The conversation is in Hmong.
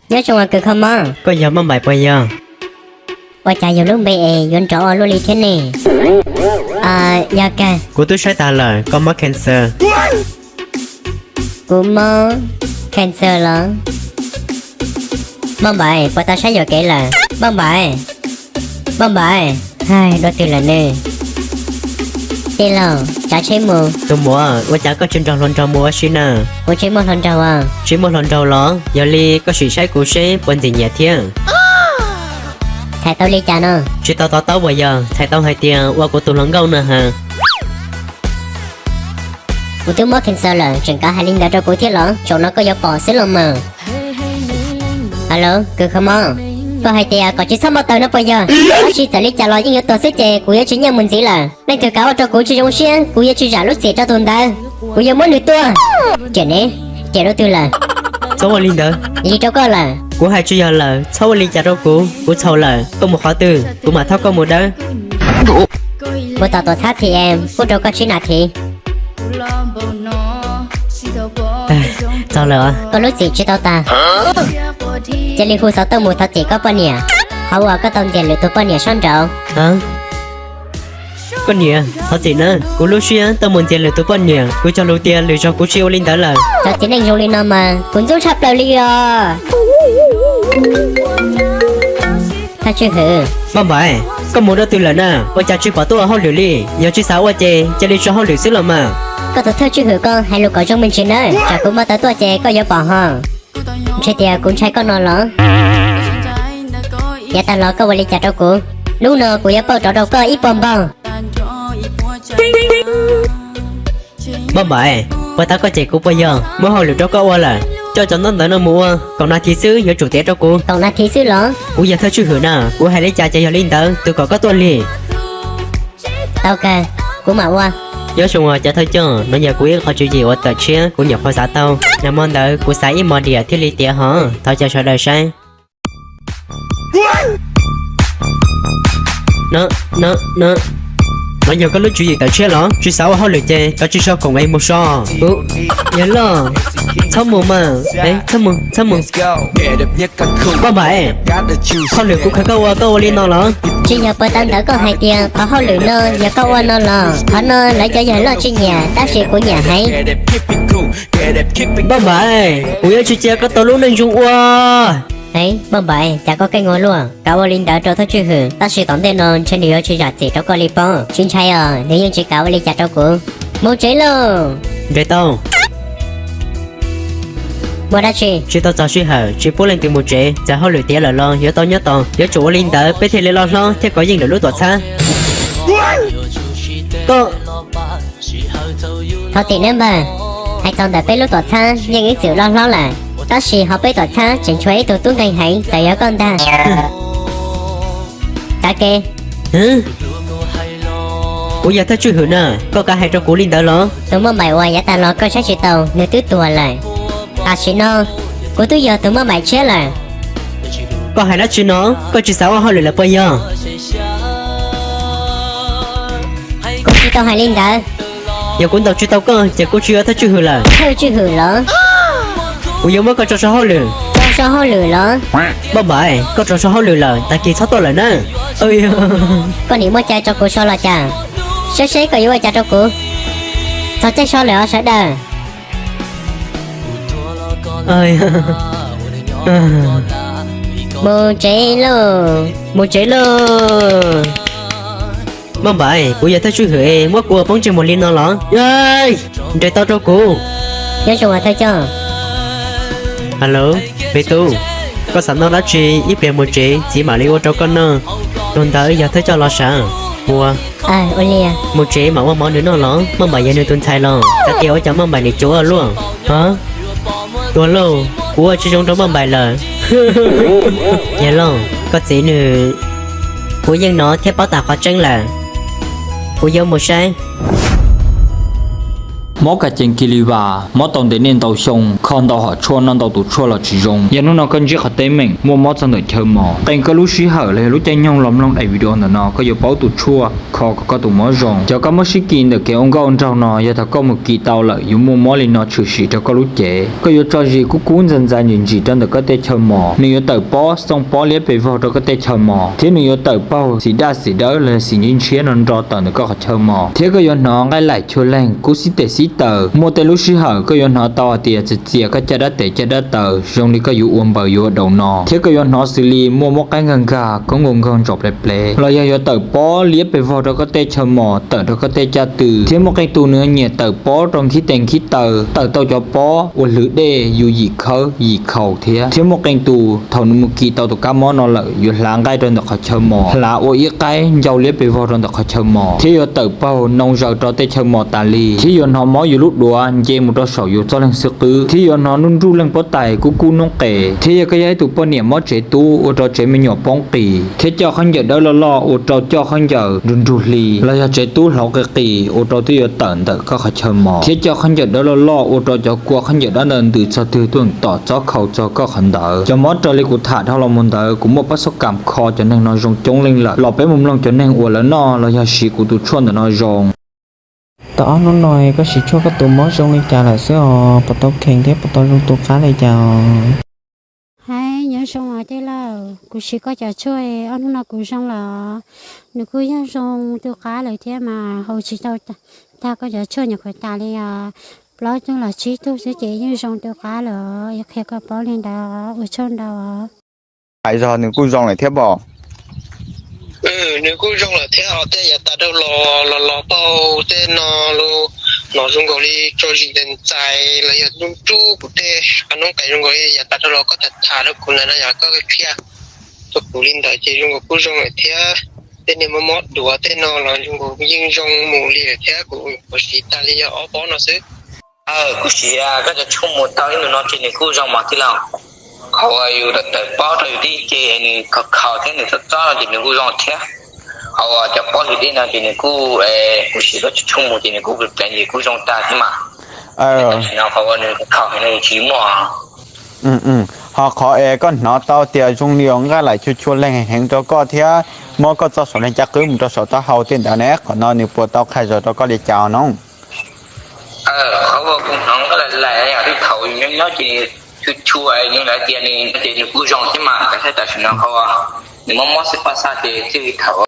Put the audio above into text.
Nyob zoo os kws kho mob. Koj yog Maj Npaim puas yog? Ua cas yus lub npe es yuav nrov ua luaj li thiab ne? Yog kag. Kuv twb saib tas lawm, koj mob cancer. Kuv mob cancer los? Maj Npaim, puas tau saib yuam kev lawm? Maj Npaim, Maj Npaim. Dua twg lawm ne? Tij laug, tsav tsheb mus. Tus muam, ua cas koj tsis nrog hluas nraug mus ua si na? Kuv tsis muaj hluas nraug os. Tsis muaj hluas nraug los? Yog li koj sim saib kuv seb puas ntxim nyiam thiab. Txhais tau li cas no? Tsis tau to taub puas yog? Txhais tau hais tias ua kuv tus hluas nkauj na has. Kuv twb mob cancer lawm tseem kav hais li ntawd rau kuv thiab los? Zaum no koj yuav pom xwb los mas. Alo, kws kho mob, koj hais tias kom tsis txhob npau taws no puas yog? Tab sis txawm li cas los yeej yuav tuag xwb ces kuv yuav tsis nyiaj mus ntxiv lawm. Leej twg kav ua rau kuv tsis zoo siab, kuv yuav tsis zam lub txim rau tus ntawd. Kuv yuav muab nws tua. Riam ne, riam rau twg lawm? Txhob ua li ntawd. Lig rau koj lawm. Kuv hais tsis yog lawm, txhob ua li cas rau kuv, kuv txhaum lawm, koj mus qhov twg kuv mam thauj koj mus dawb. Mus tom tuam txhab T M, pub rau koj tsib nas this. Txog lawm. Koj lub txim tsis tau tag. Cia li hu xov tooj mus thov txim koj poj niam, qhov uas koj tau ntxias lwm tus poj niam sab nraud. Koj niam, thov txim na, kuv lub siab tau mus ntxias lwm tus poj niam, kuv cog lus tias lwm zaus kuv tsis ua li ntawd lawm. Cov txiv neej zoo li no mas kuv ntxub tshaj plaws li os. Thawj tswj hwm. Maj Npaim, koj mus dab twg lawm na? Ua cas tsis pom tuaj ua hauj lwm li? Yog tsis xav ua ces cia li tso hauj lwm xwb los mas. Koj tus thawj tswj hwm ko hais lus kom zoo me ntsis nawb, tsam kuv npau taws tuaj ces koj yuav pom ho. Ntshe tias kuv ntshai koj no los? Yav tag los koj ua li cas rau kuv? Hnub no kuv yuav pauj rov rau koj ib puas npaug. Maj Npaim, puas tau koj cem kuv puas yog? Muab hauj lwm rau koj ua lawm, coj cov ntaub ntawv no mus ua, kaum nas this xwb yuav tsum tiav rau kuv. Kaum nas this xwb los? Kuv yog thawj tswj hwm na, kuv hais li cas ces yog li ntawd, twb kom koj tuaj lig. Tau kawg, kuv mam ua. Nyob zoo os cov thawj coj, no yog kuv ib qho tswv yim uas tawm tshiab kuv nyuam qhuav xav tau. Nag hmo ntawd kuv xav ib mos diam thiaj li tiav hov, thov caw sawv daws saib. No, no, no yog koj lub tswv yim tawm tshiab los? Tsis xav ua hauj lwm ces koj tsis so koom es mus so. Yog loj, txhob mus mas, txhob mus, txhob mus. Maj Npaim, hauj lwm kuv khaws koj ua koj ua li no los? Tsis yog puas tau ntawd koj hais tias qhov hauj lwm no yog koj ua no los? Qhov no lawv cov yawg loj tsis nyiam tab sis kuv nyiam heev. Maj Npaim, kuv yuav tsis cia koj tau lub neej zoo ua. Maj Npaim, cas koj keej ua luaj? Kav ua li ntawd rau thawj tswj hwm tab sis tom ntej no ntshe nws yuav tsis zam txim rau koj li pob. Tsis ntshai os, nws yeej tsis kav ua li cas rau kuv. Mus tsev lauj. Nres tau. Muaj dab tsi? Tsis tau txog sij hawm, tsis pub leej twg mus tsev, txawm hauj lwm tiav lawm los yuav tau nyob tos, yuav tsum ua li ntawd peb thiaj li loj hlob thiab kov yeej lawm lub tuam txhab. Koj Thov txim nawb npawg, hais txog ntawm peb lub tuam txhab yeej ib txwm loj hlob lawm, tab sis hauv peb tuam txhab tseem tshuav ib tug tub nkeeg heev txawm yog koj ntag. Txav kev. Kuv yog thawj tswj hwm na, koj kav hais rau kuv li ntawd los? Tus Maj Npaim uas yav tag los koj saib tsis taus nws twb tuag lawm. Tam sim no kuv twb yog tus Maj Npaim tshiab lawm. Koj hais dab tsi no? Koj tsis xav ua hauj lwm lawm puas yog? Kuv tsis tau hais li ntawd. Yog kuv ntaus tsis tau koj ces kuv tsis yog thawj tswj hwm lawm. Thawj tswj hwm los? Kuv yuav muab koj tso so hauj lwm. Tso so hauj lwm los? Maj Npaim, koj tso so hauj lwm lawm, tag kis txhob tuaj lawm na. Koj nim muaj cai tso kuv so los cas? Saib seb koj yuav ua cas rau kuv. Txog caij so lawm os sawv daws. Mus tsev lauj. Mus tsev lauj. Maj Npaim, kuv yog thawj tswj hwm es muab kuv ua poob ntsej muag li no los? Nres tau rau kuv. Nyob zoo thawj coj. Hello, me tub, koj xav noj dab tsi ib pliag mus tsev txiv mam li ua rau koj noj. Tus ntawd yog thawj coj los sav. Mus, mus tsev mam ua mov nws noj los? Maj Npaim yog nws tus ntxhais los? Xav tias ua cas Maj Npaim nim cuav ua luaj? Tuag lauj, kuv ua tsis zoo rau Maj Npaim lawm. Yawg Looj, koj txiv nws, kuv yeej hnov thiab paub tas qhov tseeb lawm. Kuv yuav mus saib. Mob ka cees kis lis vas, mob tau ntev niaj ntau xyoo. Kho ntau hom tshuaj noj ntau tus tshuaj los tsis zoo. Yog hnub no koj ntsib qhov teeb meem muaj mob txog ntawm chaw mos, qee koj lub sij hawm los yog lub caij nyoog los mloog daim video ntawm no, koj yuav paub tus tshuaj kho kom koj tus mob zoo. Cov kab mob sib kis ntawm kev ua nkauj ua nraug no, yog thaum koj mus kis tau lawm yuav muaj mob li no tshwm sim rau koj lub cev. Koj yuav tso zis kub kub ntxas ntxas ntsim ntsim rau ntawm koj tej chaw mos, nws yuav tawm pob xooj pob liab pes vog rau koj tej chaw mos, thiab nws yuav tawm paug xim daj xim dawb los yog xim ntshiab ntshiab no nro tawm ntawm koj qhov chaw mos, thiab koj yuav hnov nqaij laim chua leeg kub xib tes xib taws. Muaj tej lub sij hawm koj yuav hnov tau hais tias txias txias koj caj dab tes caj dab taw zoo li koj yuav ua npaws yuav daus no, thiab koj yuav hnov xws li muaj muab qaib nkag nkag koob nkaus nkaug ntsaum plev plev, los yog yuav tawm pob liab pes vog rau koj tej chaw mos, tawm rau koj tej caj tw, thiab muaj qee tus nws nyiam tawm pob rau nkhib tes nkhib taw, tawm tau cov pob ua hlwv dej yus yim khawb yim khaus thiab. Thiab muaj qee tus thaum nws mus kis tau tus kab mob no lawm yuav hlav nqaij rau ntawm qhov chaw mos, hlav ua ib qaib ncau liab pes vog rau ntawm qhov chaw mos, thiab yuav tawm paug noo zaws rau tej chaw mos tas li, thiab yuav hnov mob yus lub duav nce mus rau saum yus txoj leeg xwb qwb, thiab yuav hnov nruj nruj leej pob tais kub kub noob qes. Thiab yog koj yog ib tus poj niam mob tsev tub ua rau tsev me nyuam poob qis, thiab coj khaub ncaws dawb loj loj ua rau coj khaub ncaws nrug nrug hli, los yog tsev tub hlauv qis qis ua rau twb yuav tawm ntawm koj qhov chaw mos, thiab coj khaub ncaws dawb loj loj ua rau cov kua khaub ncaws dawb ntawd ntws txog twg tuaj tom txob khaus txog koj qhov ntawd. Cov mob raws li kuv tham dhau los mus ntawd kuv muaj pab xub kam kho cov neeg no zoo coob leej lawm, los peb mus mloog cov neeg uas lawv noj los yog siv kuv tus tshuaj ntawm no zoo. Tau ob hnub no koj siv tshuaj koj tus mob zoo li cas lawm xwb os? Puas tau kheev thiab puas tau zoo tu qab li cas os? Hais nyob zoo os tij laug, kuv siv koj cov tshuaj ob hnub no kuv zoo lawm. Nws kuj yog zoo tu qab lawm thiab mas haus tsis tau tag koj cov tshuaj nyuam qhuav tas li os. Plaub tug los tsib tug xwb ces yeej zoo tu qab lawm, yuav qhia koj paub li ntawd, ua tsaug ntau os. Hais zog nws kuj zoo lawm thiab pob? Nws kuj zoo lawm thiab os, tej yav tas dhau los los los paug tej no los hnov zoo nkaus li tso zis ntxais ntxais los yog nruj nruj kuv tej qab noob qes zoo nkaus li yav tas dhau los koj tham tham rau kuv ntawd no yog koj qhia rau kuv li ntawd ces zoo nkaus kuj zoo lawm thiab. Tej niag mob mob duav tej no los zoo nkaus yeej zoo mus li lawm thiab, kuv nyuam qhuav siv tag li yog ob pob no xwb. Kuv siv koj cov tshuaj mus tau ib ntus no ces nws kuj zoo mas tij laug. Qhov uas yus tawm tawm pob rau yus tib ce nws khaus khaus thiab nws txob txob no ces nws kuj zoo thiab. Qhov uas cov pob hlis dej no ces nws kuj, kuv siv koj cov tshuaj mus ces nws kuj pleev ces kuj zoo tag thiab mas. Tam sim no qhov uas nws khaus heev no nws tsis muaj. Ho qhov es koj hnov tau tias zoo li uas nqaij laim chua chua leeg heev rau koj thiab mob koj txoj saum leeg caj qwb mus rau saum taub hau tej ntawd ne, qhov no nws puas tau qhia zog rau koj li cas no? Qhov uas kuv hnov nqaij laim laim yog twb thaum nyob nyob ces chua chua, nws lawv tias nws ces nws kuj zoo thiab mas, tam sim no qhov nws mob mob xwb paj xaj ces twb thaum